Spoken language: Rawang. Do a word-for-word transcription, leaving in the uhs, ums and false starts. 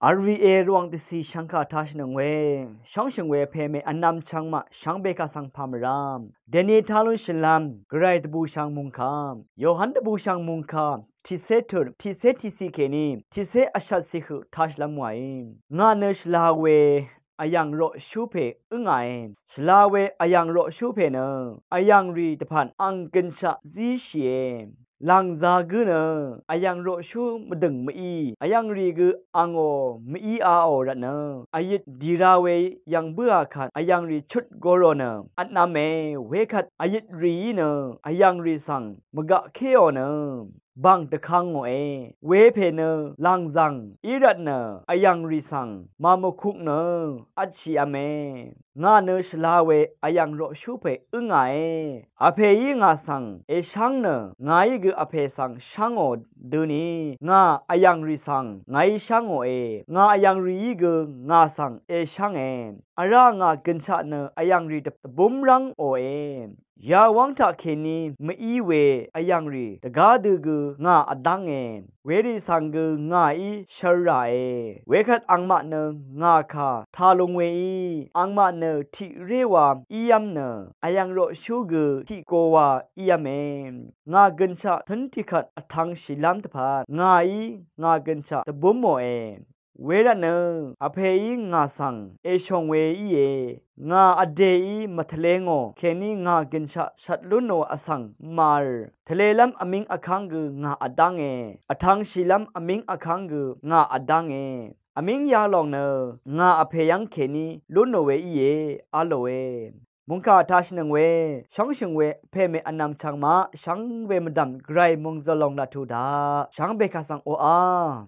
Rvwàng dvcì shvngkà tashìnøng we, shóngshø̀ng we pème vnvm chvngmaq shvngbe kaq svng pà mvrá. Dèní talún shvlv́m, gvray dvbùshv̀ng mòngkà, Yohan dvbùshv̀ng mòngkà, tiqcé tø̀r, tiqcé tiqcì kèní, tiqcé vshvtcì høq tashìlv́m wàí. Ngà nø shvla we, vyv̀ng roqshú pè ǿngàe. Shvla we vyv̀ng roqshú pè nø, vyv̀ngrì dvpvt ang gønshaq zíshìe. Lv̀ngzā gǿ nø, vyv̀ng roqshú mvdø̀ng mví, vyv̀ngrì gø angò mví aò rvtnø, vyøt dìra we yv̀ng bǿà kvt, vyv̀ngrì chut gorò nø, vtnv̄me, wekvt vyøt rìí nø, vyv̀ngrì svng, mvgaqkéò nø, bv̀ng dvkangòe, wepè nø, lv̀ngzv̀ng, í rvtnø, vyv̀ngrì svng, màmvkuk nø, vtshìv̄me. Ngà nø shvla we vyv̀ng roqshú pè ǿngàe. Vpèí ngà svng èshv́ng nø, ngàí gø vpè svng shv́ngò døni, ngà vyv̀ngrì svng ngàí shv́ngòe. Ngà vyv̀ngrìí gø ngà svng èshv́nge. Vrá ngà gønshaq nø vyv̀ngrì dvbúm rv́ngòe. Yawv́ng taqkèní mví we vyv̀ngrì dvgá dø gø ngà vdv́nge. Werì svng gø ngàí shvr ràe. Wekvt angmaq nø ngà kà tà lung weí, angmaq nø tiq réwa ív́m nø, vyv̀ng roqshú gø tiq gowa ív́me. Ngà gønshaq tǿn tiqkvt vtv̄ngshìlv́m dvpvt, ngàí ngà gønshaq dvbúmòe. Wervtnø, vpèí ngà svng èshòng we íe. Ngà vdèí mvtvlē ngò, kèní ngà gønshaq shvt lúnò vsvng màvl. Tvlēlv́m vmíng vkv́ng gø ngà vdv́nge. Vtv̄ngshìlv́m vmíng vkv́ng gø ngà vdv́nge. Vmíng yalòng nø, ngà vpè yv́ng kèní lúnò we íe, v̄lòe. Mòngkà tashìnøng we, shóngshø̀ng we, pème vnvm chvngmaq, shvngbe mvdv̀m gvray mòngzø̀l lòng laq tuq daq, shvngbe kaq svng oqà.